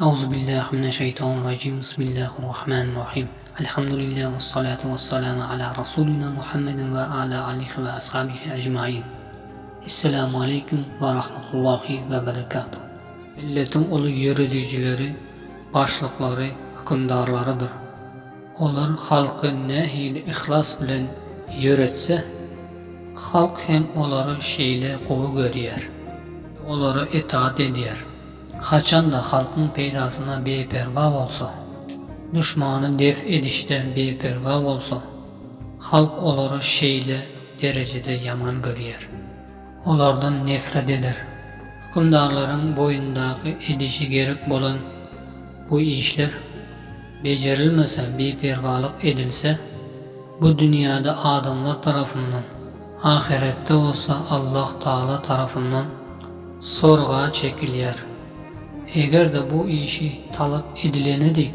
Euzubillahi mineşşeýtanirrajim Bismillahirrahmanirrahim Elhamdülillah wessalatu wessalamu ala rasulina Muhammedin we ala alihi we ashabihi ecmain Esselamu aleýkum we rahmetullahi we berekatuh. Milletiň uly ýöredijileri, başlyklary, hökümdarlarydyr. Olar halky nähili yhlas bilen ýöretse, halk hem olary şeýle gowy görýär we olara itaat edýär. Haçan-da halkyň peýdasyna biperwa bolsa, duşmany def edişde biperwa bolsa, halk olary şeýle derejede ýaman görýär. Olardan nefret eder. Hökümdarlaryň boýnundaky edişi gerek bolan bu işler bejerilmese, biperwalyk edilse, bu dünýäde adamlar tarapyndan, ahyretde bolsa Allah Tagala tarapyndan sorga çekilýär. Eger-de bu işi talap edileni dek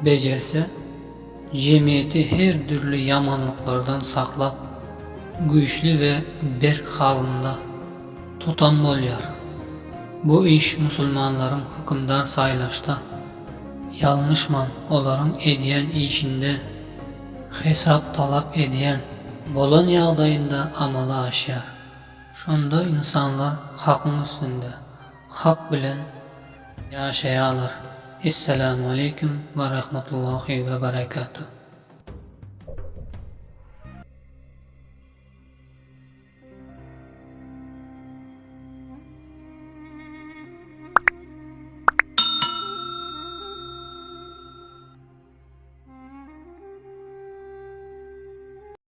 bejerse, jemgyýeti her dürli ýamanlyklardan saklap, güýçli we berk halynda tutan bolýar. Bu iş musulmanlaryň hökümdar saýlaşda, ýalňyşman olaryň edýän işinde hesap talap edýän bolan ýagdaýynda amala aşýar. Şonda ynsanlar hakyň üstünde, hak bilen ýaşaýarlar. Esselamu aleýkum we rahmetullahi we berekatuh.